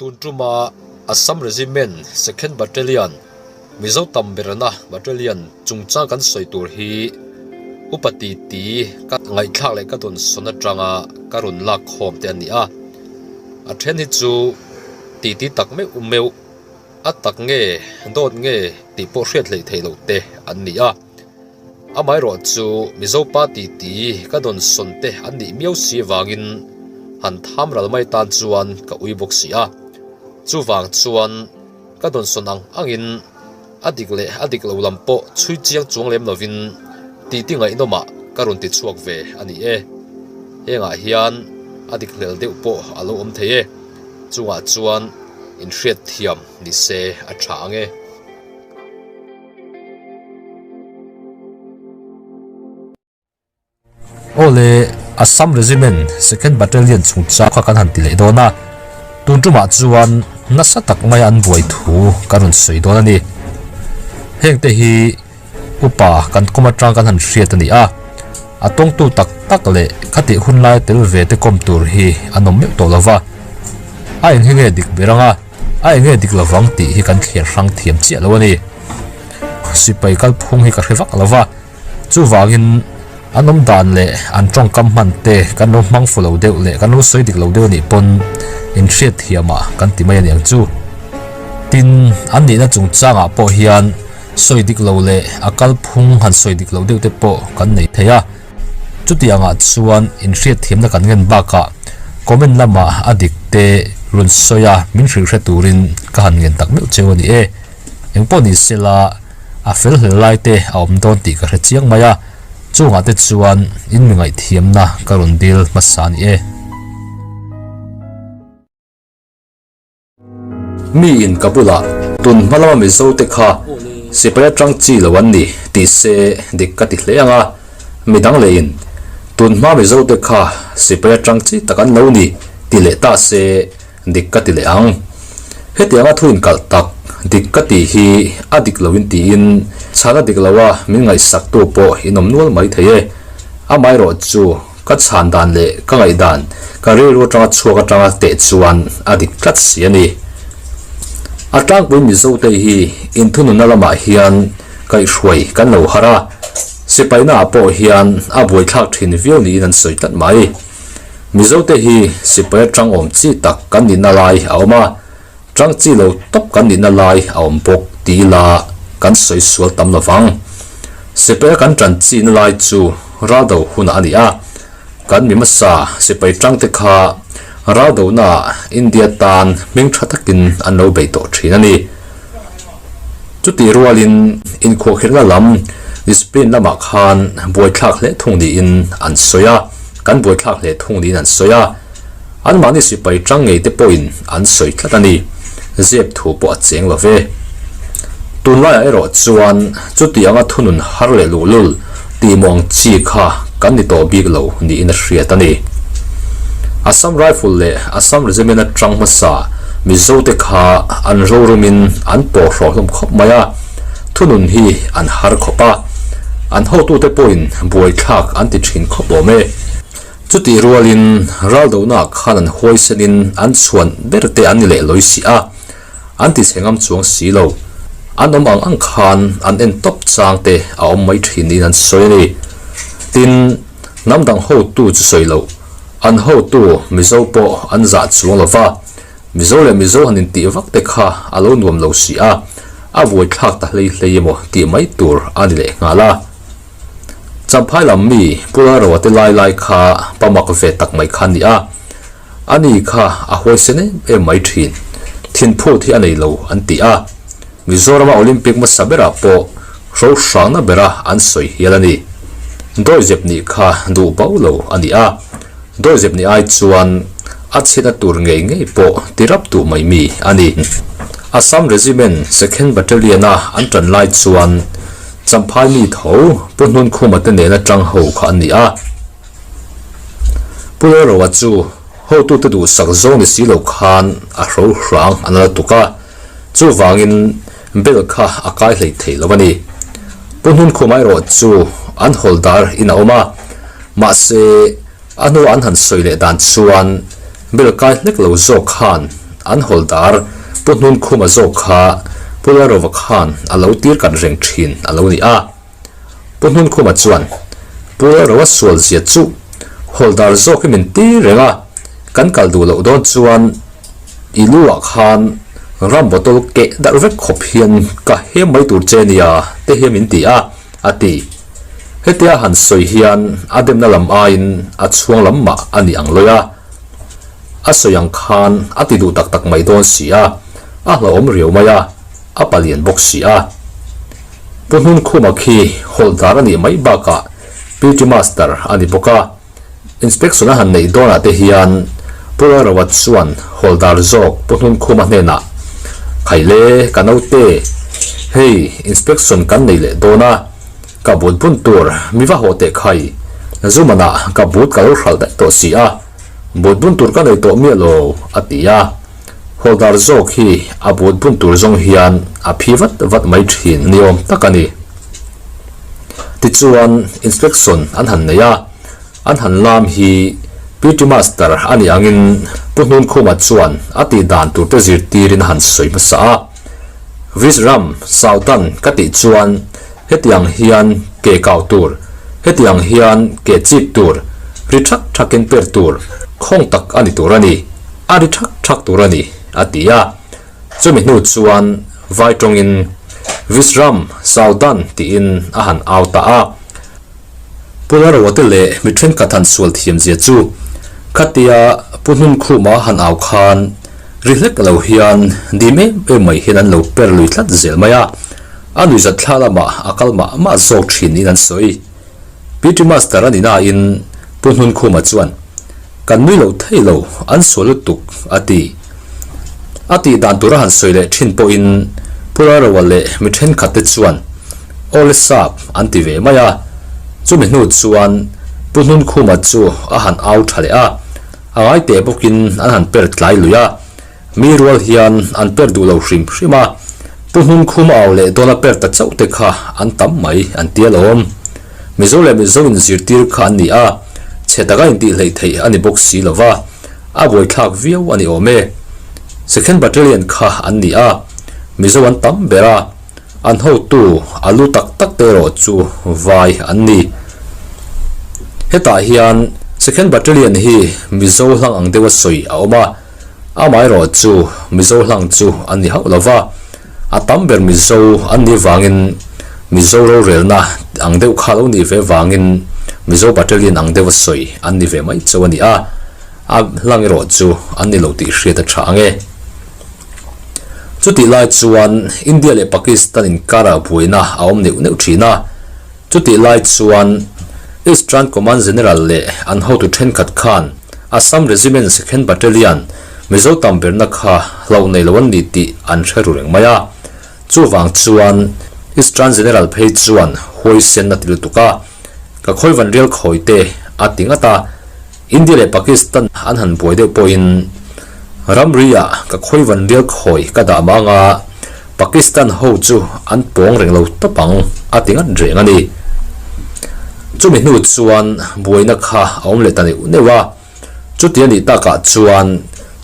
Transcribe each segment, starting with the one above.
Tun tuma Assam Regiment Second Battalion, Mizo tam berna Battalion chungchang kan sawi tur hi upa titi ka ngaihthlak leh ka dawnsawn atanga ka rawn lak khawm te a ni a. A then hi chu titi tak meuh meuh a tak nge dawt nge tih pawh hriat hleih theih loh te an ni a. Amaherawhchu Mizo pa titi ka dawnsawn te an nih miau si avangin han tham ral mai tan chuan ka ui bawk si a. Chuvang chuan ka dawnsawn ang angin a dik leh a dik lo lam pawh chhui chiang chuang lem lovin titi ngaihnawmah ka rawn ti chhuak ve a ni e. Hengah hian a dik hlel deuh pawh a lo awm thei e. Chungah chuan inhriat thiam ni se a tha ang e. Aw le, Assam Regiment Second Battalion chungchang kha kan han ti leh dawn a, tun tumah chuan nasa tak maia an buai thu kan rawn sawi dawn a ni. Hengte hi upa kan kawm atang kan han hriat a ni a, a tawngtu tak tak leh khatih hun laia tel ve te kawm tur hi an awm meuh tawh lo va, a eng hi nge dik ber anga a eng nge dik lovang tih hi kan thliar hrang thiam chiah lo a ni. Sipai kalphung hi ka hre vak lo va. Chuvangin an awm dan leh an tawngkam hman te kan lo hmang fu lo deuh leh kan lo sawi dik lo deuh a nih pawn inhriat thiamah kan ti mai a niang chu. Tin, an nihna chungchangah pawh hian sawi dik lo leh a kalphung han sawi dik lo deuh te pawh kan nei thei a. Chutiangah chuan inhriat thiamna kan ngen bakah comment lamah a dik te rawn sawi a min hrilh hre turin ka han ngen tak meuh cheu a ni e. Engpawh ni sela a fel hlel lai te a awm dawn tih ka hre chiang mai a, chungah te chuan in mi ngaihthiamna ka rawn dil hmasa a ni e. Mi in ka bulah tun hma lama Mizo te kha sipai atang chi lo an ni tih se dik ka ti hle ang a, mi dang leh in tun hma Mizo te kha sipai atang chi tak an lo ni ti leh ta se Dik ka ti leh ang. Hetianga thu inkalh tak dik ka tih hi a dik loin tiin chhan a dik lo a min ngaihsaktu pawh in awm nual mai thei e. Amaherawh chu ka chhan dan leh ka ngaihdan ka rilru atanga chhuak atanga teh chuan a dik tlat si a ni. A tlangpui Mizote hi inthununna lamah hian kaihhruai kan lo har a, sipaina ah pawh hian a buaithlak thin viau niin an sawi tlat mai. Mizote hi sipai atang awm chi tak kan nihna lai a awm a, tang chi lo tawp kan nihna lai a awm bawk ti ila kan sawi sual tam lo vang. Sipaia kan tan china lai chu raldo hunah a ni a, kan mi hmasa sipai tangte kha raldonaah India tan hming tha takin an lo bei tawh thin a ni. Chutih rualin inkhuahkhirhna lam discipline lamah khan buaithlak hle thung niin an sawi a, kan buaithlak hle thung niin an sawi a, anmahni sipai tang ngei te pawhin an sawi tlat a ni. Zep thu pawh a cheng lo ve. Tunlaiah erawh chuan chuti anga thunun har leh luhlul tihmawh ang chi kha kan ni tawh bik lo niin a hriat a ni. Assam Rifle leh Assam Regiment atang hmasa Mizote kha an rorumin an pawh hrawh hlawm khawp mai a, thunun hi an har khawp a, an hotute pawhin buaithlak an ti thin khawp awm e. Chutih rualin raldohnaah khan an huaisenin an chhuan berte an ni leh lawi si a, an ti chhe ngam chuang si lo. An awm ang ang khan an en tawp chang te a awm mai thin niin an sawi a ni. Tin, hnam dang hotu chu sawi loh, an hotu Mizo pawh an zah chuang lo va, Mizo leh Mizo han intih vak te kha a lo nuam lo si a, a buaithlak ta hlei hlei emaw tih mai tur a ni leh nghal a. Champhai lam mi Pu Lalroa te lai lai kha pa mak ve tak mai kha a ni a, ani kha a huaisen em em mai thin, thinphut hi a nei lo an ti a, Mizorama Olympic hmasa berah pawh hro hrangna bera an sawi hial a ni. Dawizep nih kha duh bau lo a ni a, Dawizep ni ai chuan a chhiatna tur ngei ngei pawh ti rap duh mai mi a ni. Assam Regiment Second Battalion-a an tan lai chuan Champhai mi tho Pu Hnunkhuma te nena tang ho kha an ni a. Pu Lalroa chu hotute duhsak zawng ni si lo khan a hro hrang a nal tuk a, chuvangin bel kha a kai hlei thei lo a ni. Pu Hnunkhuma erawh chu an hawldar in a awm a, mahse a hnua an han sawi leh dan chuan bel kai hlek lo zawk khan an hawldar Pu Hnunkhuma zawk kha Pu Lalrova khan a lo tir kat reng thin a lo ni a. Pu Hnunkhuma chuan Pu Lalrova sual zia chu hawldar zawk hi min tir reng a, kan kal duh loh dawn chuan i lu ah khan ram bottle keh darh vek khawp hian ka hem mai tur che nia te hian min ti a, a ti. Hetia han sawi hian a demna lam aiin a chhuang lam mah a ni ang lawi a. A sawi ang khan a ti duh tak tak mai dawn si a, a hlauhawm riau mai a, a palian bawk si a. Pu Hnunkhuma khi hawlhdar a nih mai bakah PT Master a ni bawk a, Inspection a han neih dawnah te hian Pu Lalrova chuan hawldar zawk Pu Hnunkhuma hnenah, Khaile, ka naute, hei inspection kan nei leh dawn a, ka but bun tur mi va haw teh khai, Zumanah ka but ka lo hralh daih tawh si a, but bun tur ka nei tawh miah lo, a ti a. Hawldar zawk hi a but bun tur zawng hian a phi vat vat mai thin ni awm tak a ni. Tichuan, inspection an han nei a, an han lam hi PT Master a nih angin Pu Hnunkhuma chuan a tih dan tur te zirtirin a han sawi hmasa a. Vizram, Saudan ka tih chuan hetiang hian ke kau tur, hetiang hian ke chip tur, ri thak thakin per tur, khawng tak a ni tur a ni, a ri thak thak tur a ni, a ti a. Chumi hnu chuan vai tawngin Visram, Saudan tiin a han au ta a. Pu Laroa-te leh mi thenkhat han sual thiam zia chu khatia Pu Hnunkhuma han au khan ri hlek lo hian dim em em mai hian an lo per lui tlat zel mai a, a nuihzat thla lamah a kal mah mah zawk thin in an sawi. PT Master a ni nain Pu Hnunkhuma chuan, Kan nui lo thei lo, an sual lutuk, a ti. A tih dan tura han sawi leh thin pawhin Pu Lalroa leh mi thenkhat te chuan Aw le sap an ti ve mai a. Chumi hnu chuan Pu Hnunkhuma chu a han au tha leh a, a ngai teh bawkin an han per tlai lui a. Mi rual hian an per duh lo hrim hrim a, Pu Hnunkhum au leh dawn a per ta chauh te kha an tam mai an ti alawm. Mizo leh Mizo in zirtir kha an ni a, chhe taka intih hleih theih a ni bawk si lo va, a buaithlak viau a ni awm e. Second Battalion kha an ni a, Mizo an tam ber a, an hotu a lu tak tak te erawh chu vai an ni. Hetah hian Second Battalion hi Mizo hlang ang deuha sawi a awm a, Amaherawh chu Mizo hlang chu an ni hauh lo va, a tam ber Mizo an nih vangin Mizo rorelna ang deuh kha lo nih ve vangin Mizo Battalion ang deuha sawi an ni ve mai chauh a ni a, a hlang erawh chu an ni lo tih hriat a tha ang e. Chutih lai chuan India leh Pakistan inkarah buaina a awm neuh neuh thin a, Chutih lai chuan Eastern Command General leh an hotu thenkhat khan Assam Regiment Second Battalion Mizo tam berna kha hlauh nei lo an ni tih an hre ru reng mai a. Chuvang chuan Eastern General phei chuan huaisen a ti lutuk a, Ka khawivan rial khawi te a ti ngat a, India leh Pakistan an han buai deuh pawhin ramri-ah ka khawivan rial khawi ka dah mah anga Pakistan ho chu an pawng reng lo tawp ang a ti ngat reng a ni. Chumi hnu chuan buaina kha a awm leh ta neuh neuh a, chuti a nih takah chuan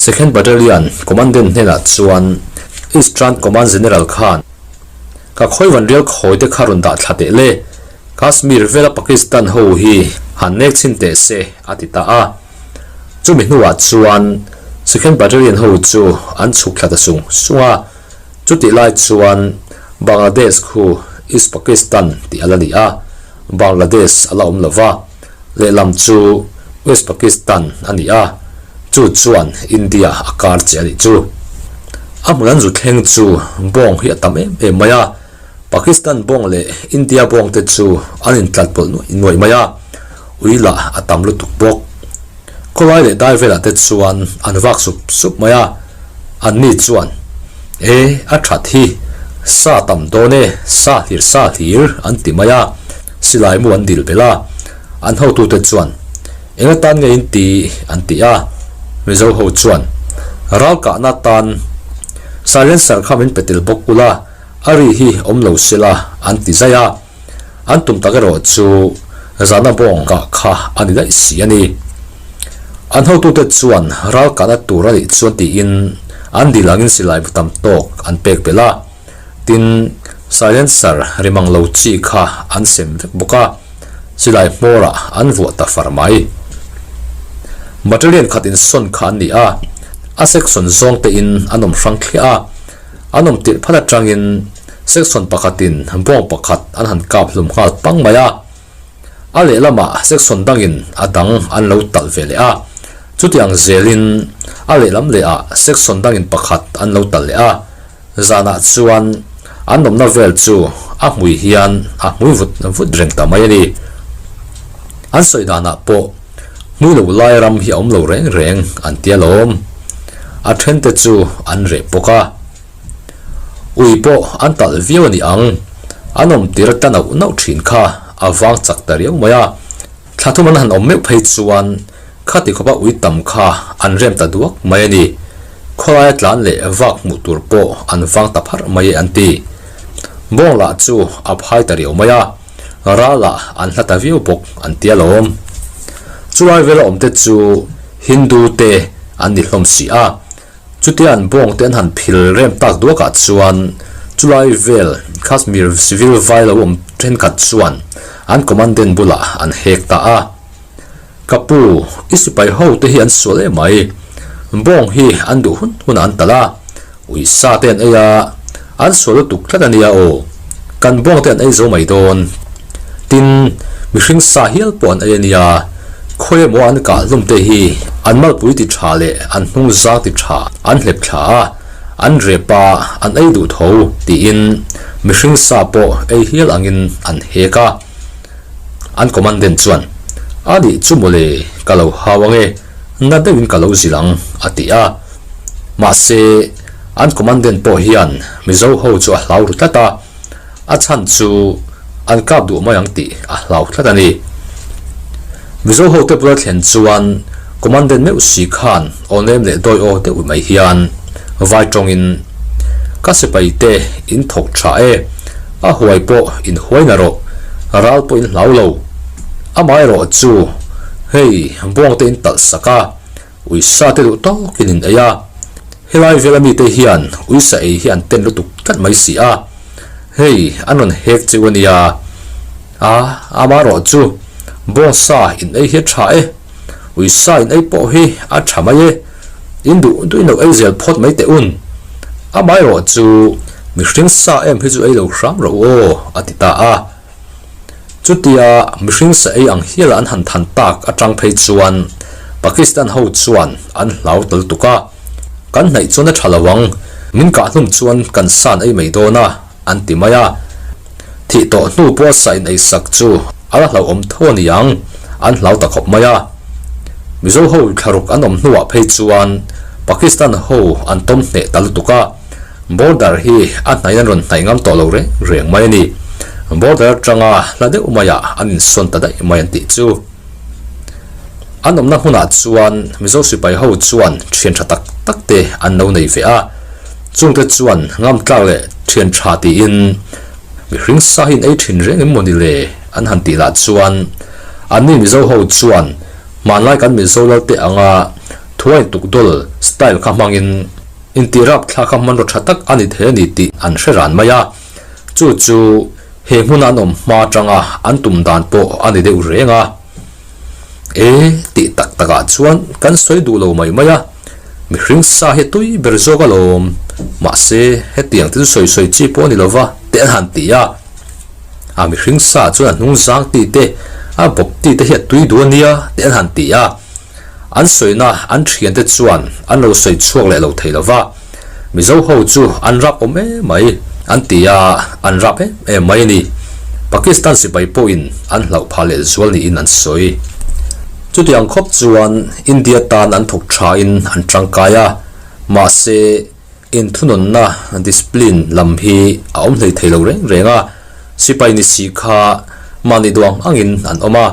Second Battalion Commandant hnenah chuan Eastern Command General khan ka khawivan rial khawi te kha rawn dah thla teh le, Kashmir vela Pakistan ho hi han nek chhin teh se a ti ta a. Chumi hnuah chuan Second Battalion ho chu an chhuk thla ta sung sung a. Chutih lai chuan Bangladesh khu East Pakistan tih a la ni a, Bangladesh a la awm lo va, lehlam chu West Pakistan a ni a, chu chuan India a kar che a nih chu. A hmun an zu thleng chu bawng hi a tam em em mai a. Pakistan bawng leh India bawng te chu an intlat pawlh nuaih nuaih mai a, ui lah a tam lutuk bawk. Khawlai leh dai velah te chuan an vak sup sup mai a, anni chuan, E, a that hi, sa tam dawn e, sa hlir sa hlir an ti mai a, silai mu an dil belh a, an hotute chuan, Eng atan nge in ti? an ti a, Mizo ho chuan, Ral kahna tan silencer kha min pe tel bawk ula, A ri hi awm lo sela an ti zai a, an tum tak erawh chu zana bawng kah kha a ni daih si a ni. An hotute chuan ral kahna tur a nih chuan tiin An dil angin silai bu tam tawk an pek belh a, tin, silencer rimang lo chi kha an sem vek bawk a, silai hmawrah an vuah ta far mai. Battalion khat insawn kha an ni a, a section zawng te in an awm hrang thliah a, an awm tirh phat atangin section pakhatin bawng pakhat an han kap hlum nghal pang mai a. A lehlamah section dangin a dang an lo talh ve leh a, chutiang zelin a lehlam lehah section dangin pakhat an lo talh leh a, zanah chuan an awmna vel chu a hmui hian a hmui vut vut reng ta mai a ni. An sawi danah pawh hmui lo lai ram hi a awm lo reng reng an ti alawm. A thente chu an reh bawk a. Ui pawh an talh viau a ni ang, an awm tir ta nauh nauh thin kha a vang chak ta riau mai a. Thla thum an han awm meuh phei chuan khati khawpa ui tam kha an rem ta duak mai a ni. Khawlaia tlan leh vak hmuh tur pawh an vang ta pharh mai e an ti. Bawng lah chu a phai ta riau mai a, ral ah an hla ta viau bawk an ti alawm. Chulai vela awmte chu Hindu te an ni hlawm si a. Chutia an bawng te an han phil rem tak duakah chuan chulai vel Kashmir civil vai lo awm thenkhat chuan an commandant bulah an hek ta a. Ka pu, i sipai ho te hi an sual em mai. Bawng hi an duh hun hunah an talh a, uisa te an ei a, an sual lutuk tlat a nia aw. Kan bawng te an ei zo mai dawn. Tin, mihring sa hial pawh an ei a nia, khawi emaw an kah hlum te hi an malpui ti tha leh an hnung zang ti tha an hlep thla a, an rep a, an ei duh tho tiin mihring sa pawh ei hial angin an hek a. An commandant chuan, A nih chu mawle, ka lo hau ange, na deuhin ka lo zilh ang, a ti a. Mahse, an commandant pawh hian Mizo ho chu a hlau ru tlat a. A chhan chu an kap duh mai ang tih a hlau tlat a ni. Mizo hote bula thlen chuan Commandant meuh si khan aw nem leh dawi aw deuh mai hian vai tawngin, Ka sipai te in thawk tha e, a huai pawh in huai na rawh, ral pawh in hlau lo. Amaherawh chu hei bawng te in talh sak a, Uisa te duh tawkin in ei a, helai vela mite hian uisa ei hi an ten lutuk tlat mai si a, hei an rawn hek cheu a nia, a amarawh chu bawngsa in ei hi a tha e, uisa in ei pawh hi a tha mai e, in duh duhin lo ei zel phawt mai teh un, amaherawh chu mihring sa em hi chu ei lo hram rawh u aw a ti ta a. Chutia mihring sa ei ang hiala an han than tak atang phei chuan Pakistan ho chuan an hlau ta lutuk a, Kan hnaih chuan a tha lo ang, min kah hlum chuan kan san ei mai dawn a, an ti mai a. Thih tawh hnu pawh sa in ei sak chu a la hlauhawm tho a ni ang, an hlau ta khawp mai a. Mizo ho thlaruk an awm hnuah phei chuan Pakistan ho an tawm hneh ta lutuk a. Border hi a hnaiin an rawn hnaih ngam tawh lo reng reng mai a ni. Border atanga hla deuh maiah an insawn ta daih mai an tih chu. An awmna hmunah chuan Mizo sipai ho chuan thian tha tak tak te an lo nei ve a. Chungte chuan ngam tlak leh thian tha tiin mihring sa hi an ei thin reng em maw ni le an han tih lah chuan anni Mizo ho chuan hmanlai kan Mizo lalte anga thuain tukdawl style kha hmangin Intirap thla kha hmanraw tha tak a ni thei a ni tih an hre ran mai a, chu chu he hmuna an awm hma atanga an tum dan pawh a ni deuh reng a. E, tih tak takah chuan kan sawi duh lo mai mai a, mihring sa hi tui ber zawk alawm, mahse hetiang te chu sawi sawi chi pawh a ni lova te an han ti a. A mihring sa chuan a hnung zang ti te, a bawp ti te hi a tui duh a nia te an han ti a. An sawina an thiante chuan an lo sawi chhuak leh lo thei lo va, Mizo ho chu an rap awm em mai an ti a, an rap em em mai a ni. Pakistan sipai pawhin an hlauh phah leh zual niin an sawi. Chutiang khawp chuan India tan an thawk thain an tangkai a, mahse, Inthunawnna, discipline, lam hi a awm hlei thei lo reng reng a, sipai ni si kha mahni duang angin an awm a,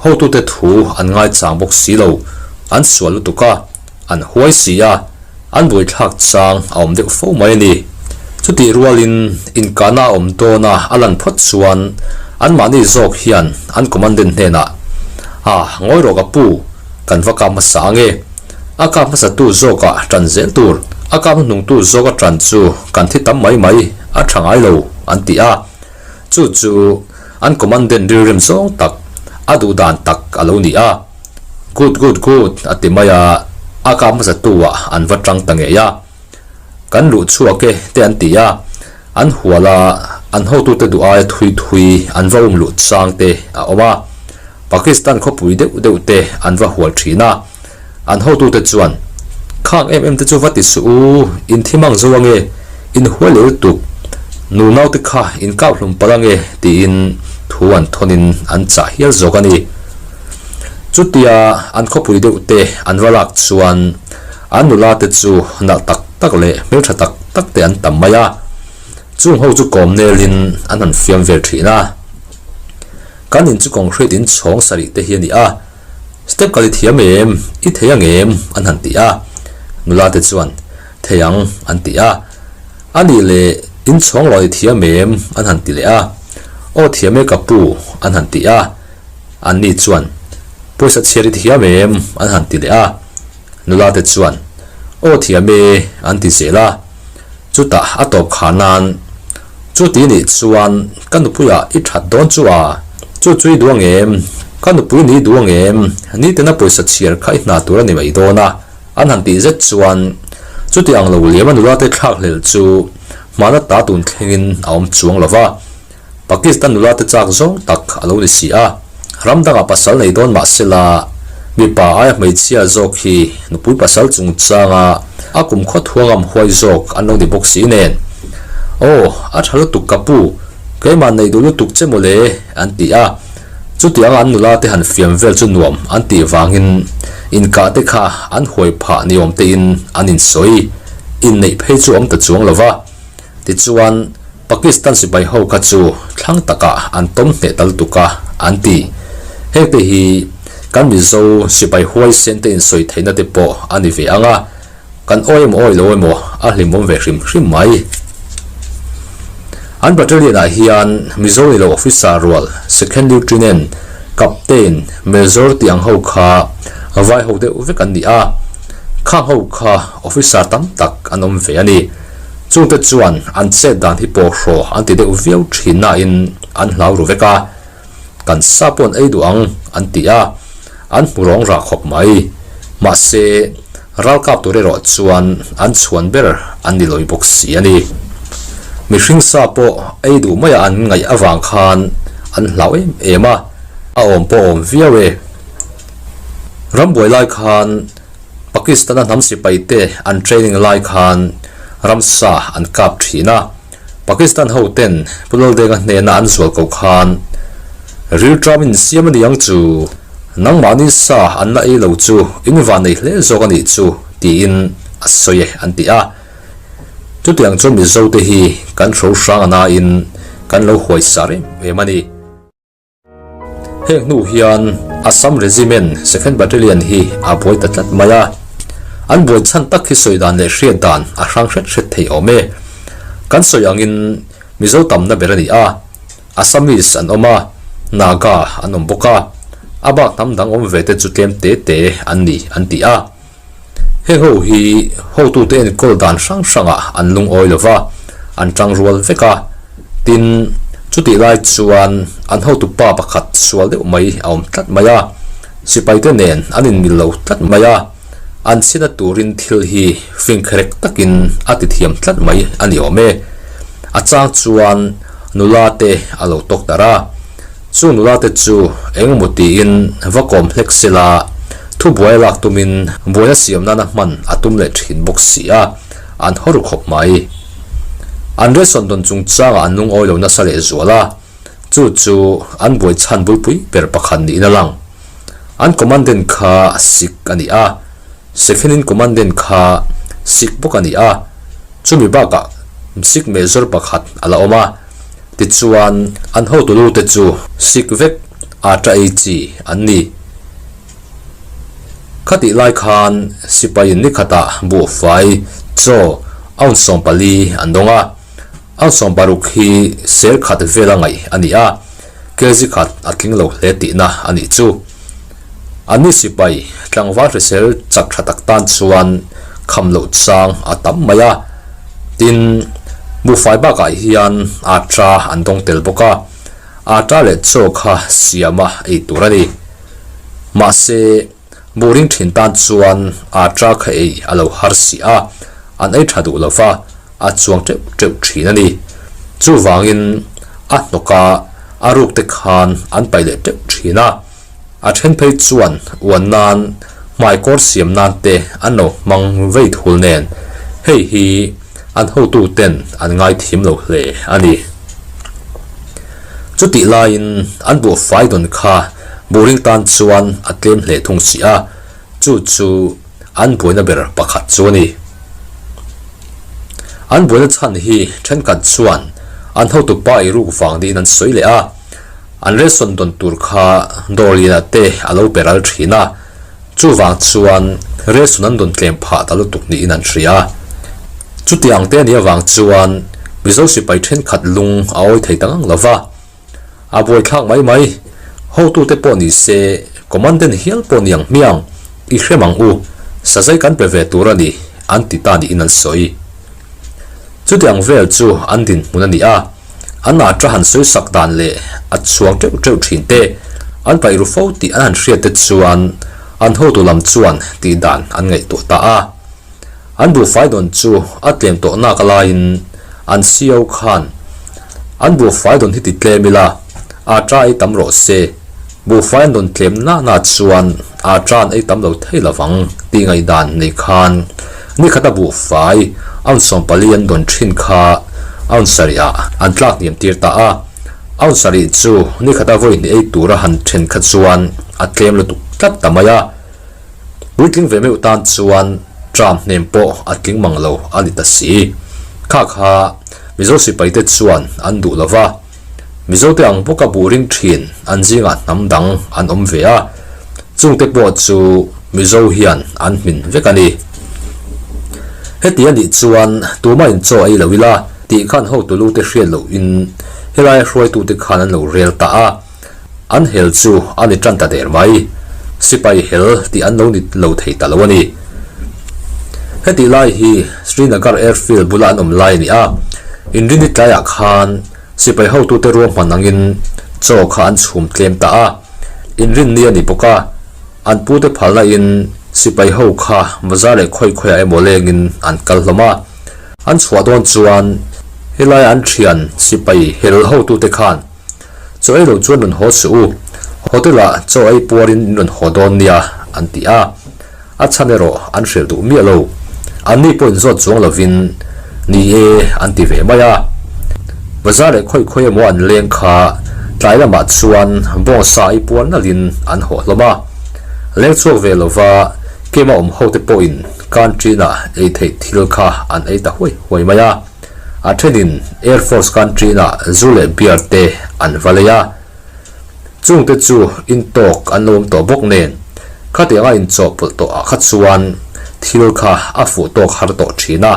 hotute thu an ngaichang bawk si lo, an sual lutuk a, an huai si a, an buaithlak chang a awm deuh fo mai a ni. Chutih rualin inkahna a awm dawna a lan phawt chuan anmahni zawk hian an commandant hnenah, Ah, ngawi rawh ka pu, kan va kap hmasa ange. A kap hmasatu zawkah tan zel tur. A kap hnuhnungtu zawk a ṭan chu kan thi tam mai mai, a ṭha ngai lo, an ti a. Chu chu an commandant rilrem zawng tak, a duh dan tak a lo ni a. Good, good, good, a ti mai a, a kap hmasa tu ah an va ṭang ta ngei a. Kan luh chhuak e te an ti a, an hual a, an hotute duh aia thui thui an va um luh chang te a awm a. Pakistan khawpui deuh deuh te an va hual thin a, an hotute chuan, Khang em em te chu va ti suh u, in thi mang zo ange, in huai leh lutuk, nu naute kha in kap hlum palh ange tiin thu an thawnin an chah hial zawk a ni. Chutia an khawpui deuh te an va lak chuan An nula te chu nalh tak tak leh hmeltha tak tak te an tam mai a, chung ho chu kawm nelin an han fiam vel thin a. Kan in chu concrete in chhawng sarih te hi a ni a, step kal i thiam em, i thei ang em an han ti a, nula te chuan thei ang an ti a, a nih leh in chhawng lawn i thiam em an han ti leh a, aw thiam e ka pu an han ti a, anni chuan pawisa chhiar i thiam em an han ti leh a. Nula te chuan, Aw thiam e, an ti zel a. Chutah a tawp khar nan, Chuti nih chuan ka nupuiah i that dawn chu a, chu chu i duh ang em? Ka nupui ni duh ang em? Nitena pawisa chhiar kha i hna tur a ni mai dawn a, an han tih zet chuan chuti ang lo liama nula te thlak hlel chu hmana ta tun thlengin a awm chuang lo va. Pakistan nula te chak zawng tak a lo ni si a, ram dangah pasal nei dawn mah sela, mipa aia hmeichhia zawk hi nupui pasal chungchanga a kum khaw thuangam huai zawk an lo ni bawk si nen. Aw, a tha lutuk ka pu, keimah neih duh lutuk che mawle, an ti a. Chutianga an nula te han fiam vel chu nuam an tih vangin inkah te kha an huai phah ni awm tein an insawi, inneih phei chu awm ta chuang lo va. Tichuan, Pakistan sipai ho kha chu thlang takah an tawm hneh ta lutuk a, an ti. Hengte hi kan Mizo sipai huaisen te insawi theihna te pawh a ni ve ang a, kan awi emaw awi lo emaw a hlimawm ve hrim hrim mai. An battalion ah hian Mizo ni lo officer rual, Second Lieutenant, Captain, Major tih ang ho kha vai ho deuh vek an ni a, khang ho kha officer tam tak an awm ve a ni. Chungte chuan an chet dan hi pawhraw an ti deuh viau thin nain an hlau ru vek a, kan sa pawh an ei duh ang an ti a, an hmu rawng rah khawp mai. Mahse, ralkap tur erawh chuan an chhuan ber an ni lawi bawk si a ni. Mihring sa pawh ei duh maia an ngaih avang khan an hlau em em a, a awm pawh a awm viau e. Rambuai lai khan Pakistan-a hnam sipaite an training lai khan ramsa an kap thin a, Pakistan hoten Pu Laldenga hnena an zual ko khan rilṭam in siam a ni ang chu, nangmahni sa an la ei lo chu in van nei hle zawk a nih chu tiin a sawi e an ti a. Chutiang chuan Mizote hi kan hro hrang a nain kan lo huaisar em em a ni. Heng hnu hian Assam Regiment Second Battalion hi a buai ta tlat mai a, an buai chhan tak hi sawi dan leh hriat dan a hrang hret hret thei awm e. Kan sawi angin Mizo tamna ber a ni a, Assamese an awm a, Naga an awm bawk a, a bak hnam dang awm ve te chu tlem te te an ni an ti a. Heng ho hi hotute enkawl dan hrang hrangah an lungawi lo va, an tang rual vek a. Tin, chutih lai chuan an hotu pa pakhat sual deuh mai a awm tlat mai a, sipaite nen an inmil lo tlat mai a, an chhiatna turin thil hi fingkherek takin a ti thiam tlat mai a ni awm e. A chang chuan nula te a lo tawk darh a. Chu nula te chu engemaw tiin va kawm hlek sela, thubuai lak tumin buaina siam nana hman a tum leh thin bawk si a, an haw ru khawp mai. An ration dawn chungchangah an lungawi lo nasa leh zual a, chu chu an buai chhan bulpui ber pakhat niin a lang. An commandant kha Sikh a ni a, Second-in commandant kha Sikh bawk a ni a, chumi bakah Sikh major pakhat a la awm a. Tichuan, an hotulute chu sik vek ata ei chi an ni. Khatih lai khan sipaiin ni khatah buhfai chaw ounce 14 an dawng a, ounce 16 hi ser khat vela ngaih a ni a, kg khat a tling lo hle tihna a nih chu. Anni sipai tlangval hrisel chak tha tak tan chuan. kham loh chang a tam mai a. Tin, buhfai bakah hian atta an dawng tel bawk a, atta leh chaw kha siama ei tur a ni. Mahse, buh ring thin tan chuan atta kha ei a lo har si a, an ei tha duh lo va, a chuang teuh teuh thin a ni. Chuvangin, a hnawka a ruk te khan an paih leh teuh thin a. A then phei chuan uan nan, hmaikawr siam nan te an lo hmang vei thul nen, hei hi an hotu ten an ngaithim lo hle a ni. Chutih laiin an buhfai dawn kha buring tan chuan a tlem hle thung si a, chu chu an buaina ber pakhat chu a ni. An buaina chhan hi thenkhat chuan an hotu pa i ruk vang niin an sawi leh a. An ration dawn tur kha dawrlianah te a lo pe ral thin a, chuvang chuan ration an dawn tlem phah ta lutuk niin an hria. Chuti ang te nih avang chuan Mizo sipai thenkhat lung a awi thei ta ngang lo va, a buaithlak mai mai. Hotute pawh ni se, commandant hial pawh ni ang hmiang, i hrem ang u, sazai kan pe ve tur a ni, an ti ta niin an sawi. Chuti ang vel chu an dinhmun a ni a. An atra han sawi sak dan leh a chhuang teuh teuh thin te, an paih ru fo tih an han hriat te chuan an hotu lam chuan tih dan an ngaihtuah ta a. An buhfai dawn chu a tlem tawh nak alaiin an CO khan an buhfai dawn hi ti tlem ila, atra ei tam rawh se, buhfai an dawn tlem na na chuan atra an ei tam lo thei lovang tih ngaihdan nei khan Nikhat a buhfai ounce 14 an dawn thin kha ounce sarih ah an tlak hniam tir ta a. Ounce sarih chu nikhat a vawi hnih ei tura han then kha chuan a tlem lutuk tlat ta mai a. Puitling ve meuh tan chuan tram hnem pawh a tling mang lo a ni ta si. Kha kha Mizo sipai te chuan an duh lo va. Mizote ang bawka buh ring thin an zingah hnam dang an awm ve a, chungte pawh chu Mizo hian an hmin vek a ni. Heti a nih chuan tumah in chaw ei lo ila tih khan hotu lute hriat lohin helaia hruaitute khan an lo rel ta a, an hel chu a ni tan ta der mai. Sipai hel tih an lo ni lo thei ta lo a ni. Hetih lai hi Srinagar Airfield bula an awm lai a ni a, inrinni tlaiah khan Sipai hotute ruahman angin chaw kha an chhum tlem ta a, inrinni a ni bawk a, an pute phalna in sipai ho kha bazar leh khawi khawiah emaw lengin an kal hlawm a. An chhuah dawn chuan helaia an thian sipai hel hotute khan chaw ei lo chuan rawn haw suh u, hotel ah chaw ei puarin in rawn haw dawn nia an ti a. A chhan erawh an hrilh duh miah lo. Anni pawh inzawt chuang lovin, Ni e, an ti ve mai a. Bazar leh khawi khawi emaw an leng kha tlai lamah chuan bawngsa i puar nalhin an haw hlawm a. Leng chhuak ve lova kema awm hote pawhin canteen-ah ei theih thil kha an ei ta huai huai mai a. A thenin Air Force canteen-ah zu leh beer te an va lei a. Chungte chu intawk an lo awm tawh bawk nen, khatianga inchawhpawlh tawh ah kha chuan thil kha a fuh tawk har tawh thin a,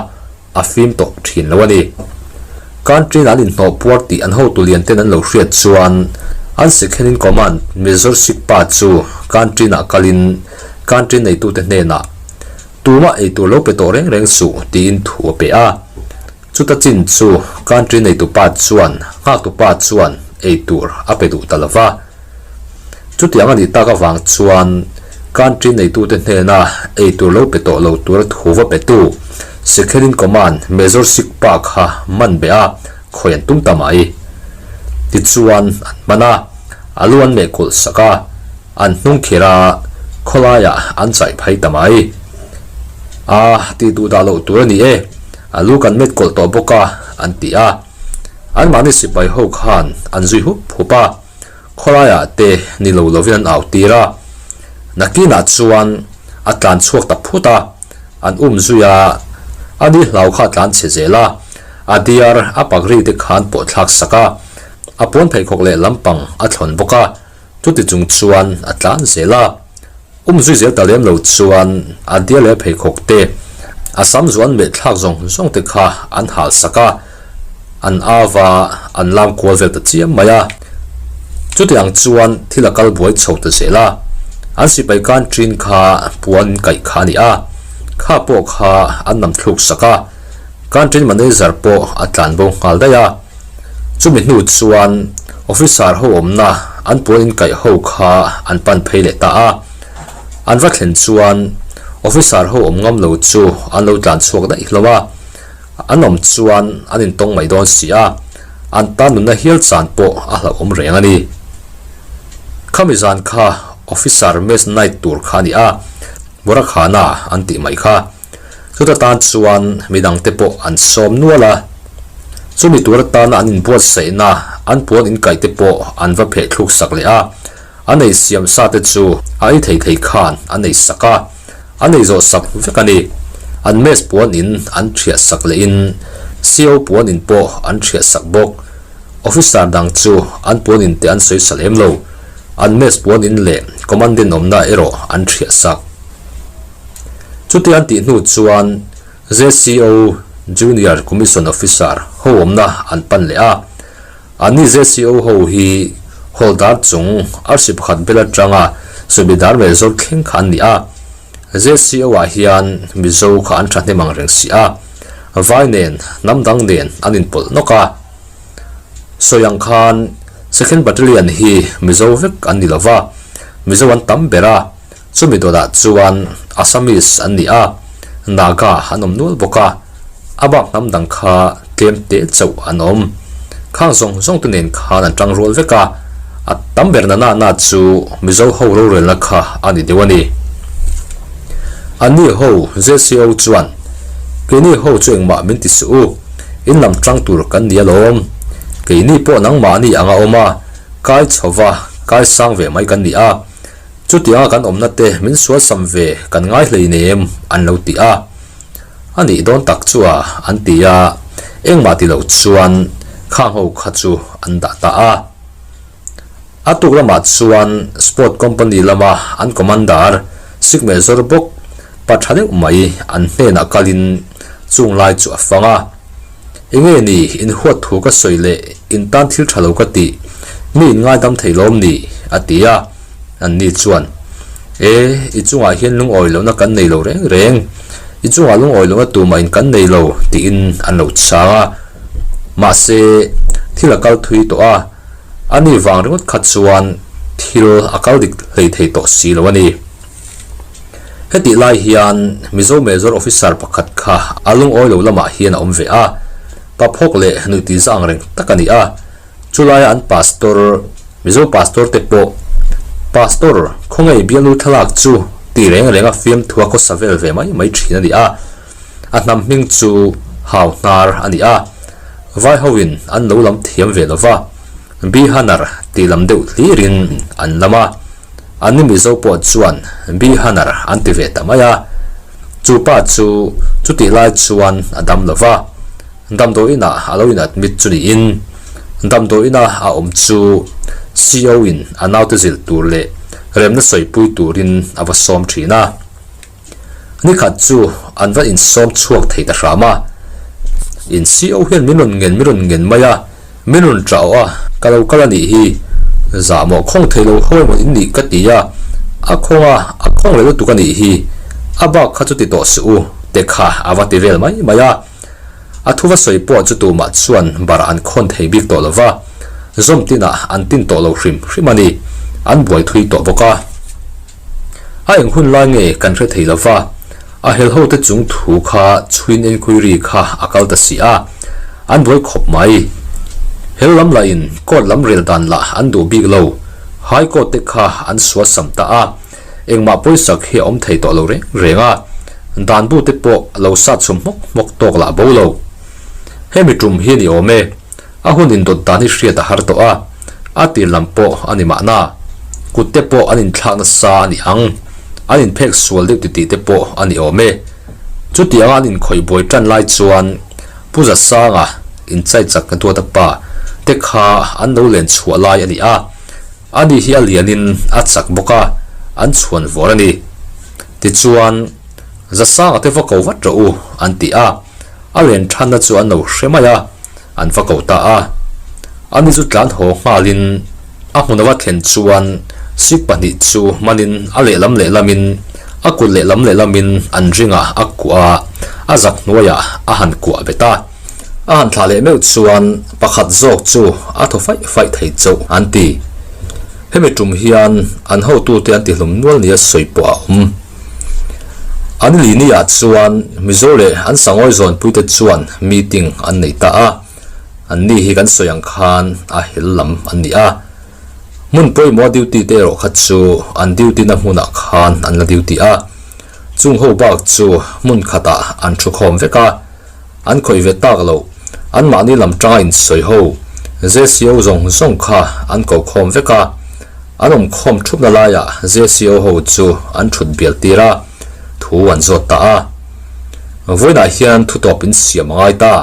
a fim tawh thin lo a ni. Country-in an inhnawh puar tih an hotu lian ten an lo hriat chuan an second in command Major Sikpa chu country-ah kalin country neitute hnenah Tumah eitur lo pe tawh reng reng suh tiin thu a pe a. Chuta chin chu country neitu pa chuan nghaktu pa chuan ei tur a pe duh ta lo va. Chutiang a nih tak avang chuan country neitute hnena ei tur lo pe tawh lo tura thu va petu Second in Command Major Sikpa kha man beh a khawi an tum ta mai. Tichuan an man a, a lu an meh kulh sak a. An hnung khir a, khawlaiah an chaih phei ta mai. A, tih duh dah loh tur a ni e, a lu kan met kawlh tawh bawk a, an ti a. Anmahni sipai ho khan an zui hup hup a, khawlaiah te ni lo lovin an au tir a. Nakinah chuan a tlan chhuak ta phut a, an um zui a, a ni hlau kha a tlan chhe zel a, a diar a pakri te khan pawh thlak sak a, a pawn pheikhawk leh lampang a thlawn bawk a. Chuti chung chuan a tlan zel a, um zui zel ta lem lo chuan a dia leh pheikhawk te, a sam zuan meh thlak zawng zawng te kha an hal sak a, an au va, an lam kual vel ta chiam mai a. Chuti ang chuan thil a kal buai chho ta zel a, an sipai kan ṭin kha puan kaih kha a ni a. Kha pawh kha an nam thluk sak a, Canteen manager pawh a tlan bo nghal daih a. Chumi hnu chuan officer ho awmna an puan inkaih ho kha an pan phei leh ta a. An va thlen chuan officer ho awm ngam lo chu an lo tlan chhuak daih hlawm a. An awm chuan an intawng mai dawn si a, an tan nunna hial chan pawh a hlauhawm reng a ni. Khami zan kha officer mess night tur kha a ni a, Borakhana an tih mai kha. Chuta tan chuan midangte pawh an sawm nual a, chumi tur atana an inbuatsaihna an puan inkaih te pawh an va pheh thluk sak leh a, an ei siam sa te chu a ei thei thei khan an ei sak a, an ei zawh sak vek a ni. An mess puan in an thiah sak leh in CO puan in pawh an thiah sak bawk. Officer dang chu an puan in te an sawi sa lem lo, an mess puan in leh commandant awmna erawh an thiah sak. Chuti an tih hnu chuan JCO, Junior Commission Officer, ho awmna an pan leh a. Anni JCO ho hi Hawldar chung arsi pakhat bel atanga Subedar Mezor thleng kha an ni a. JCO ah hian Mizo kha an thahnem ang reng si a, vai nen, hnam dang nen an inpawlh nawk a. Sawi ang khan Second Battalion hi Mizo vek an ni lova, Mizo an tam ber a. Chumi dawtah chuan Assamese an ni a, Naga an awm nual bawk a, a bak hnam dang kha tlem teh chauh an awm. Khang zawng zawng te nen khan an tang rual vek a, a tam ber na na na chu Mizo ho rorelna kha a ni deuh a ni. Anni ho JCO chuan, Keini ho chu engmah min ti suh u, in lam tang tur kan ni alawm. Keini pawh nangmahni anga awm a, kai chhova kai sang ve mai kan ni a, Chutianga kan awmna te min sual sam ve kan ngai hleinem an lo ti a. A nih dawn tak chu a an ti a, engmah ti lo chuan khang ho kha chu an dah ta a. A tuk lamah chuan Sport Company lama an Commander Sikmeh zawr bawk pa tha deuh mai an hnenah kalin chung lai chu a fang a. Enge ni in huat thu ka sawi leh in tan thil tha lo ka tih, mi in ngaidam thei lawm ni? a ti a. Anni chuan, E, i chungah hian lungawi lohna kan nei lo reng reng, i chungah lungawi lohna tumah in kan nei lo, tiin an lo chhang a. Mahse, thil a kal thui tawh a, ani vang ringawt kha chuan thil a kal dik hlei thei tawh si lo a ni. Hetih lai hian Mizo Major Officer pakhat kha a lungawi lo lamah hian a awm ve a, pa phawk leh nuih ti za ang reng tak a ni a. Chulaia an Pastor, Mizo Pastor te pawh, Pastor, khawngaih bialnu thlalak chu ti reng reng a fiamthua khawsa vel ve mai mai thin a ni a. A hnam hming chu Hau Hnar a ni a, vai hoin an lo lam thiam ve lova, Bihanar tih lam deuh hlirin an lam a. Anni Mizo pawh chuan Bihanar an ti ve ta mai a. Chu pa chu chutih lai chuan a dam lo va, damdawiinah a lo in admit chu niin, damdawiina a awm chu CO in a naute zilh tur leh remna sawipui turin a va sawm thin a. Nikhat chu an va insawm chhuak thei ta hram a, in CO hian min rawn ngen min rawn ngen mai a, min rawn ṭah awh a, ka lo kal a nih hi, zahmawh khawng thei lo hawi maw in nih ka ti a, a khawng a, a khawng leh lutuk a nih hi, a bak kha chu ti tawh suh u, te kha a va ti vel mai mai a. A thu va sawi pawh chu tumah chuan barah an khawn thei bik tawh lo va, zawm tinah an tin tawh lo hrim hrim a ni, an buai thui tawh bawk a. A eng hun lai nge kan hre thei lo va, a hel ho te chung thu kha chhuin enquiry kha a kal ta si a, an buai khawp mai. Hel lam lah in court lam rel dan lah an duh bik lo, high court te kha an sual sam ta a, engmah pawisak hi a awm thei tawh lo reng reng a, dan bu te pawh lo sat chhum hmawk hmawk tawk lah bo lo. Hemi tum hi a ni awm e. A hun indawt dan hi hriat a har tawh a, a tir lam pawh a ni mahna. Kut te pawh an inthlak nasa a ni ang, an inphek sual deuh titih te pawh a ni awm e. Chutianga an inkhawih buai tan lai chuan Pu Zasanga inchai chak ka duat a pa te kha an lo len chhuah lai a ni a, ani hi a lianin a chak bawk a, an chhuan vawr a ni. Tichuan, Zasanga te va ko vat rawh u an ti a. A len thanna chu an lo hre mai a, an va ko ta a. Ani chu tlan haw nghalin a hmun ava thlen chuan sik pahnih chu hmanin a lehlam lehlamin A kut lehlam lehlamin an ringah a kuah a, a zak hnuaiah a han kuah bet a. A han thlah leh meuh chuan pakhat zawk chu a thaw faih faih thei chauh an ti. Hemi tum hian an hotute an tihlum nual nia sawi pawh a awm. An lini-ah chuan Mizo leh an sangawi zawnpuite chuan meeting an nei ta a, anni hi kan sawi ang khan a hel lam an ni a. Hmun pawimawha duty te erawh kha chu an duty na hmunah khan an la duty a, chung ho bak chu hmun khatah an thu khawm vek a, an khawih ve tak loh, anmahni lam tanga insawi ho JCO zawng zawng kha an ko khawm vek a, an awm khawm thupna laiah JCO ho chu an thut bial tir a, thu an zawt ta a. Vawiinah hian thutawp insiam a ngai ta.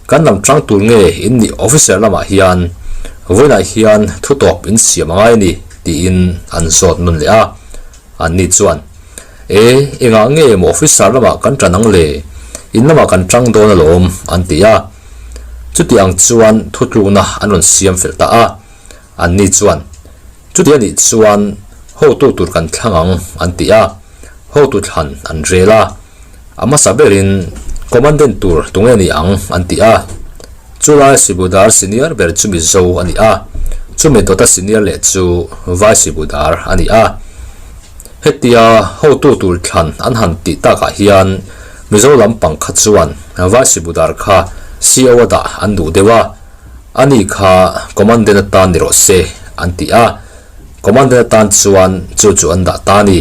Kan lam tang tur nge in nih officer lamah hian vawiinah hian thu tawp in siam a ngai a ni tiin an zawt nun leh a. Anni chuan, E, engah nge maw officer lamah kan tan ang le? In lamah kan tang dawn alawm an ti a. Chuti ang chuan thutlukna an rawn siam fel ta a. Anni chuan, Chuti a nih chuan hotu tur kan thlang ang an ti a. Hotu thlan an rel a. A hmasa berin Commandant tur tunge ni ang an ti a, chulai Sibudar senior ber chu Mizo a ni a, chumi dawta senior leh chu Vai Sibudar a ni a. Hetia hotu tur thlan an han tih takah hian Mizo lampang kha chuan Vai Sibudar kha CO a dah an duh deuh a, ani kha Commandant atan ni rawh se an ti a. Commandant atan chuan chu chu an dah ta a ni.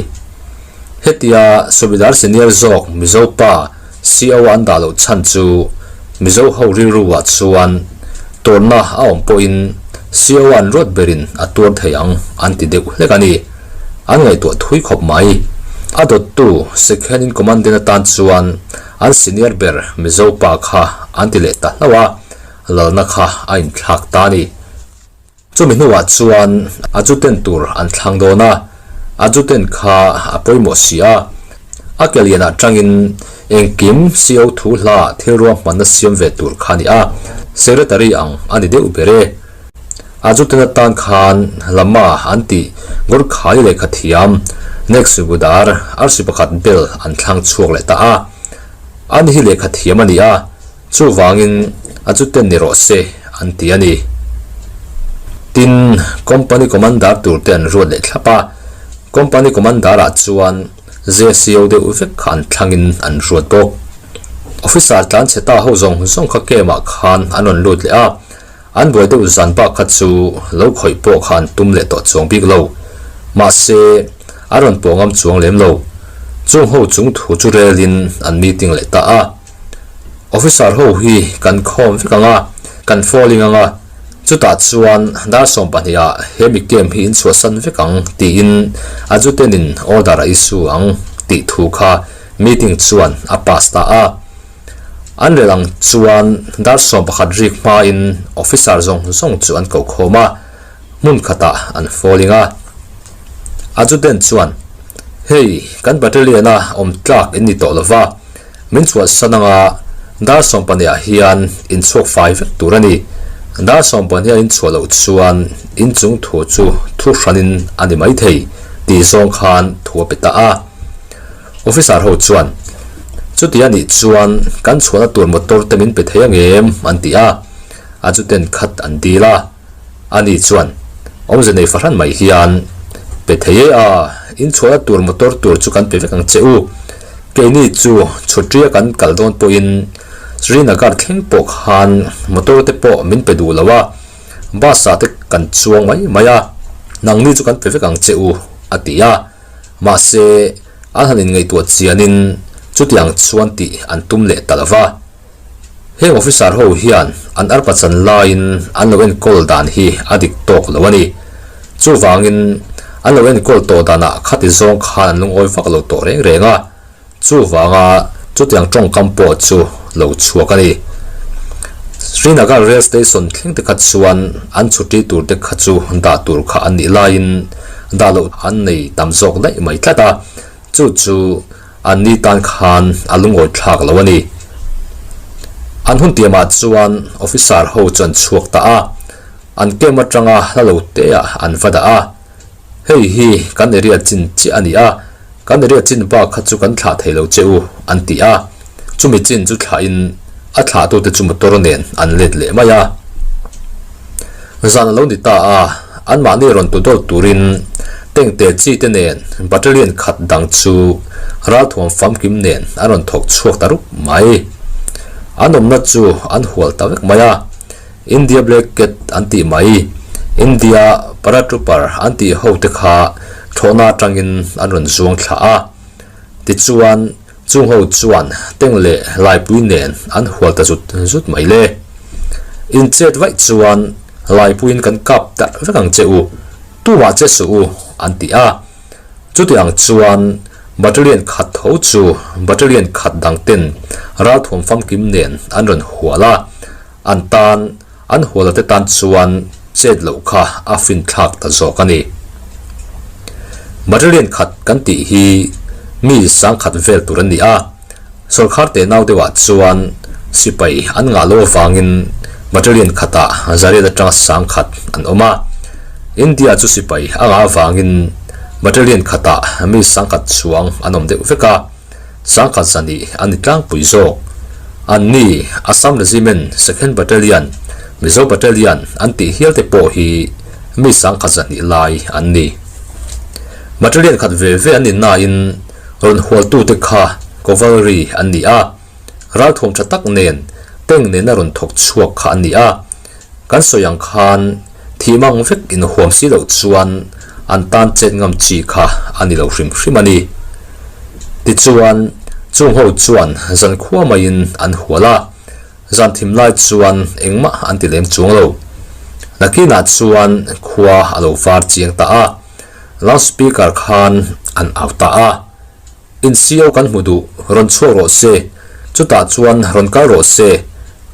Hetia Subedar Senior zawk Mizo pa CO a an dah loh chhan chu Mizo ho rilru ah chuan tawrhna a awm pawhin CO a an ruat berin a tuar thei ang an ti deuh hlek a ni. An ngaihtuah thui khawp mai. A dawttu Second in Commandant atan chuan an senior ber Mizo pa kha an ti leh ta hlauh a, lalna kha a inthlak ta a ni. Chumi hnuah chuan a juten tur an thlang dawn a, a juten kha a pawimawh si a, a ke lianah tangin engkim CO thu hla thil ruahmanna siam ve tur kha a ni a, secretary ang a ni deuh ber e. A juten atan khan Lama an tih Gurkhali lehkha thiam Neksubudar arsi pakhat bel an thlang chhuak leh ta a, ani hi lehkha thiam a ni a, Chuvangin a chuten ni rawh se an ti a ni. Tin, Company Commander tur te an ruat leh thlap a, Company Commander ah chuan JCO deuh vek kha an thlangin an ruat bawk. Officer tlan chhe ta ho zawng zawng kha camp ah khan an rawn lut leh a, an buai deuh zan bak kha chu lo khawih pawh kha an tum leh tawh chuang bik lo. Mahse, an rawn pawh ngam chuang lem lo. Chung ho chung thu chu relin an meeting leh ta a. Officer ho hi kan khawm vek ang a, kan falling ang a, chutah chuan dar 12 ah he mi camp hi in chhuahsan vek ang tiin a jutenin order a issue ang tih thu kha meeting chuan a pass ta a. An rel ang chuan dar 11 rik hmain officer zawng zawng chu an ko khawm a, hmun khatah an falling a. A juten chuan, Hei, kan battalion a awm tlak in ni tawh lova, Min chhuahsan anga dar 12 ah hian in chhuak fai vek tur a ni. Dar 12 a in chhuah loh chuan in chung thu chu thu hranin a ni mai thei tih zawng khan thu a pe ta a. Officer ho chuan, Chuti a nih chuan kan chhuahna tur motor te min pe thei ang em? an ti a. A chuten khat an dil a. Ani chuan, Awmze nei fahran mai hian pe thei e a, in chhuahna tur motor tur chu kan pe vek ang che u. Keini chu chhutria kan kal dawn pawhin Srinagar thleng pawh khan motor te pawh min pe duh lo a, bus ah te kan chuang mai mai a, nangni chu kan pe vek ang che u, a ti a. Mahse, an han inngaihtuah chianin chutiang chuan tih an tum leh ta lo va. Heng officer ho hian an arpa chan laiin an lo enkawl dan hi a dik tawk lo a ni. Chuvangin an lo enkawl tawh danah khati zawng khan an lungawi vak lo tawh reng reng a, chuvanga chutiang tawngkam pawh chu lo chhuak a ni. Srinagar rail station thleng te kha chuan an chhuti tur te kha chu dah tur kha an nih laiin dah loh an nei tam zawk daih mai tlat a. Chu chu an ni tan khan a lungawi thlak lo a ni. An hun tiamah chuan officer ho chu an chhuak ta a, an camp atanga hla lo te ah an va dah a. Hei hi kan area chin chiah a ni a, Kan area chin bak kha chu kan thlah thei lo che u, an ti a. Chumi chin chu thlahin a thlahtute chu motor nen an let leh mai a. Zan a lo ni ta a, anmahni rawn tu dawt turin tengte chi te nen battalion khat dang chu ralthuam famkim nen an rawn thawk chhuak ta rup mai. An awmna chu an hual ta vek mai a, India Black Cat an tih mai, India Paratrooper an tih ho te kha thlawhna atangin an rawn zuang thla a. Tichuan, Chung ho chuan teng leh laipui nen an hual ta zut zut mai le. In chet vaih chuan laipuiin kan kap darh vek ang che u, tumah che suh u, an ti a. Chuti ang chuan battalion khat tho chu battalion khat dang ten ralthuam famkim nen an rawn hual a, an tan an huala te tan chuan chet loh kha a finthlak ta zawk a ni. Battalion khat kan tih hi mi sangkhat vel tur an ni a, sawrkhar tenau deuhah chuan sipai an ngah lo avangin battalion khatah zariat atanga sangkhat an awm a, India chu sipai a ngah avangin battalion khatah mi sangkhat chuang an awm deuh vek a. Sangkhat zahnih a ni tlangpui zawk. An ni, Assam Regiment, Second Battalion, Mizo Battalion an tih hial te pawh hi mi sangkhat zahnih lai an ni. Battalion khat ve ve an ni nain rawn hualtute kha Cavalry an ni a, ralthuam tha tak nen tank nena rawn thawk chhuak kha an ni a. Kan sawi ang khan thih mang vek inhuam si loh chuan an tan chet ngam chi kha a ni lo hrim hrim a ni. Tichuan, chung ho chuan zan khua maiin an hual a, zan thim lai chuan engmah an ti lem chuang lo. Nakinah chuan khua a lo var chiang ta a, loudspeaker khan an au ta a. In CEO kan hmu duh, rawn chhuak rawh se, chutah chuan rawn kal rawh se,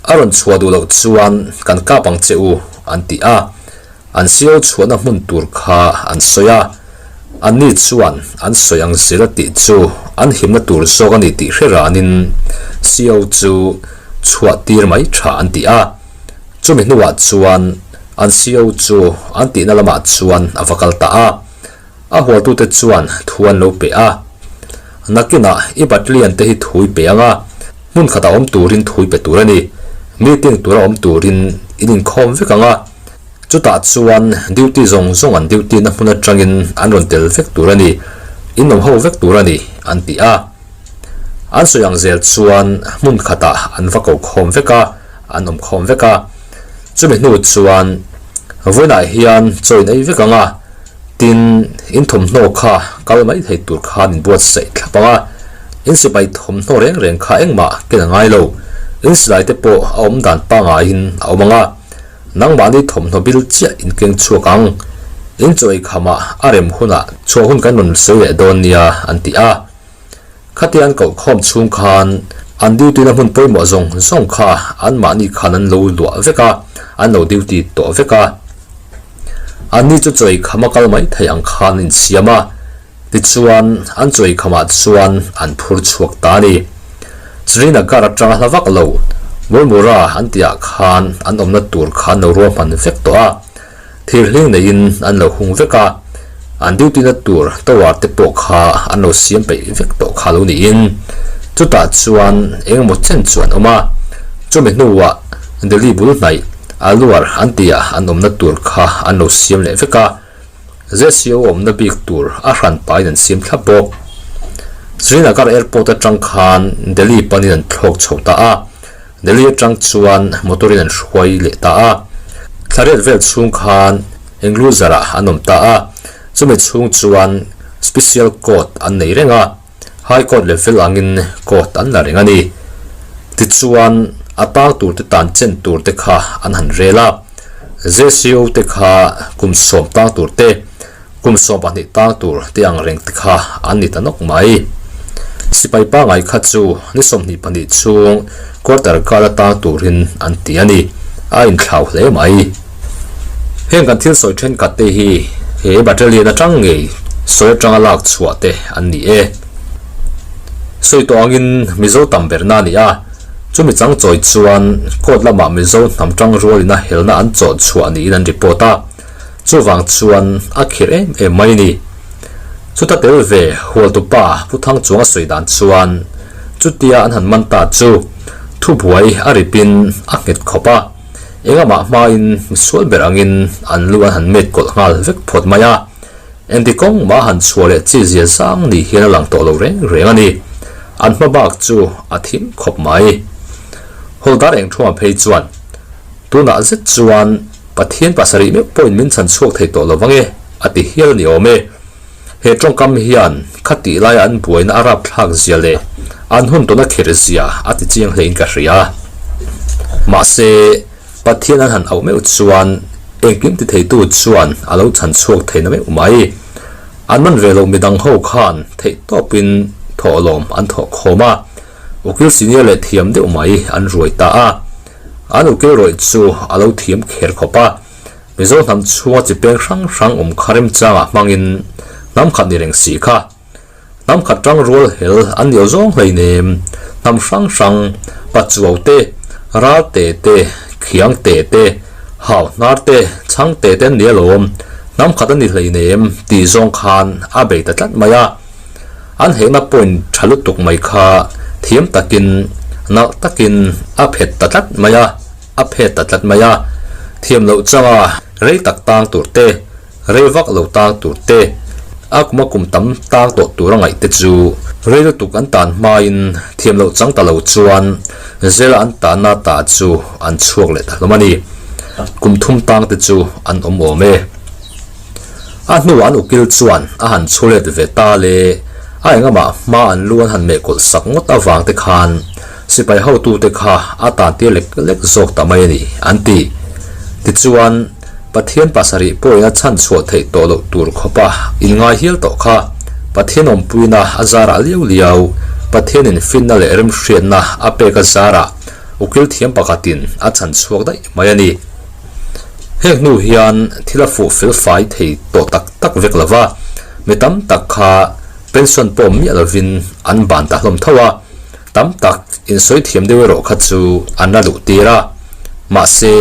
a rawn chhuah duh loh chuan kan kap ang che u, an ti a. An CEO chhuahna hmun tur kha an sawi a, anni chuan an sawi ang zel a tih chu an himna tur zawk a ni tih hre ranin CEO chu chhuah tir mai tha an ti a. Chumi hnuah chuan an CEO chu an tihna lamah chuan a va kal ta a. A hualtute chuan thu an lo pe a, Nakinah i battalion te hi thu i pe ang a, hmun khatah awm turin thu i pe tur a ni. Meeting tura awm turin in inkhawm vek ang a, chutah chuan duty zawng zawng an duty na hmun atangin an rawn tel vek tur a ni, in awm ho vek tur a ni, an ti a. An sawi ang zel chuan hmun khatah an va ko khawm vek a, an awm khawm vek a. Chumi hnu chuan vawiinah hian chaw in ei vek ang a, Tin, in thawmhnaw kha kal mai thei tur khan in buatsaih thlap ang a, in sipai thawmhnaw reng reng kha engmah ken a ngai lo, in silai te pawh a awm dan pangaiin a awm ang a, nangmahni thawmhnaw bil chiah in keng chhuak ang, in chaw ei khamah a rem hunah chhuah hun kan rawn sawi leh dawn nia an ti a. Khatia an kohkhawm chhung khan an duty na hmun pawimawh zawng zawng kha anmahni khan an lo luah vek a, an lo duty tawh vek a. Anni chu chawi khama kal mai thei ang khan an insiam a, tichuan an chawi khamah chuan an phur chhuak ta a ni. Srinagar atanga hla vak lo Murmura an tihah khan an awmna tur kha an lo ruahman vek tawh a. Thir hling neiin an lo hung vek a, an duty na tur tower te pawh kha an lo siam peih vek tawh kha lo niin chutah chuan engemaw chen chu an awm a, chumi hnuah Delhi bul hnaih Alwar an tia an awmna tur kha an lo siam leh vek a, ZCO awmna bik tur a hran pahin an siam thlap bawk. Srinagar airport atang khan Delhi panin an thlawk chho ta a. Delhi atang chuan motor in an hruai leh ta a, thlariat vel chhung khan enclosure ah an awm ta a, chumi chhung chuan special court an nei reng a, high court level angin court an la reng a ni. Tichuan a tang tur te tan chen tur te kha an han rel a, JCO te kha kum sawm tang tur te, Kum 12 tang tur te ang reng te kha an ni ta nawk mai. Sipai pangai kha chu ni 22 chhung quarter kala tang turin an ti a ni. A inthlau hle mai. Heng kan thil sawi thenkhat te hi he battalion atang ngei sawi atanga lak chhuah te an ni e. Sawi tawh angin Mizo tam berna a ni a, chumi chang chawi chuan court lamah Mizo hnam tang rualin a helna an chawh chhuah niin an report a. Chuvang chuan a khirh em em mai a ni. Chuta tel ve hualtupa Pu Thangchuang a sawi dan chuan chutia an han man ta chu thubuai a ripin a nghet khawp a, engamah hmain misual ber angin an lu an han met kawlh nghal vek phawt mai a. Engti kawng mah han chhuah leh chi zia zang ni hian a lang tawh lo reng reng a ni. An hma bak chu a thim khawp mai. Hawldar Engthuama phei chuan, Tunah zet chuan Pathian pasarih meuh pawhin min chhan chhuak thei tawh lo vang e, a ti hial a ni awm e. He tawngkam hian khatih laia an buaina a rapthlak zia leh an hun tawna kher zia a ti chiang hlein ka hria. Mahse, Pathian an han auh meuh chuan engkim ti theitu chuan a lo chhan chhuak thei na meuh mai. An man ve loh midang ho khan theih tawpin thawhlawm an thawh khawm a, ukil senior leh thiam deuh mai an ruai ta a. An ukil rawih chu a lo thiam kher khawp a, Mizo hnam chhunga chi peng hrang hrang awm kha remchangah hmangin hnam khat ni reng si kha. Hnam khat tang rual hel an ni awzawng hleinem, hnam hrang hrang, pachuau te, ral te te, khiang te te, hau hnar te, chhang te te an ni alawm, hnam khat an ni hleinem tih zawng khan a bei ta tlat mai a. An hehna point tha lutuk mai kha thiam takin, nalh takin a phet ta tlat mai a, a phet ta tlat mai a. Thiam loh changa rei tak tang tur te, Rei vak lo tang tur te, a kuma kum tam tang tawh tur a ngaih te chu rei lutuk an tan hmain thiam loh chang ta lo chuan zela an tanna ta chu an chhuak leh ta hlawm a ni. Kum thum tang te chu an awm awm e. A hnuah an ukil chuan a han chhu let ve ta le, a engamah hma an lu an han meh kawlh sak ngawt avang te khan sipai hotute kha a tan tir lek lek zawk ta mai a ni, an ti. Tichuan. Pathian pasarih pawhin a chhan chhuah theih tawh loh tur khawpa inngai hial tawh kha. Pathian awmpuina a zarah liau liau, Pathianin finna leh remhriatna a pek a zarah ukil thiam pakhatin a chhan chhuak daih mai a ni. Heng hnu hian thil a fuh fel fai thei tawh tak tak vek lova, mi tam tak kha pension pawh miah lovin an ban ta hlawm tho a, Tam tak insawi thiam deuh erawh kha chu an la luh tir a, mahse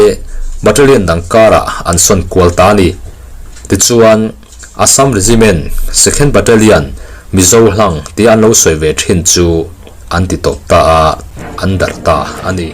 battalion dang karah an sawn kual ta a ni. Tichuan, Assam Regiment Second Battalion Mizo hlang tia an lo sawi ve thin chu an ti tawp ta a, an darh ta a ni.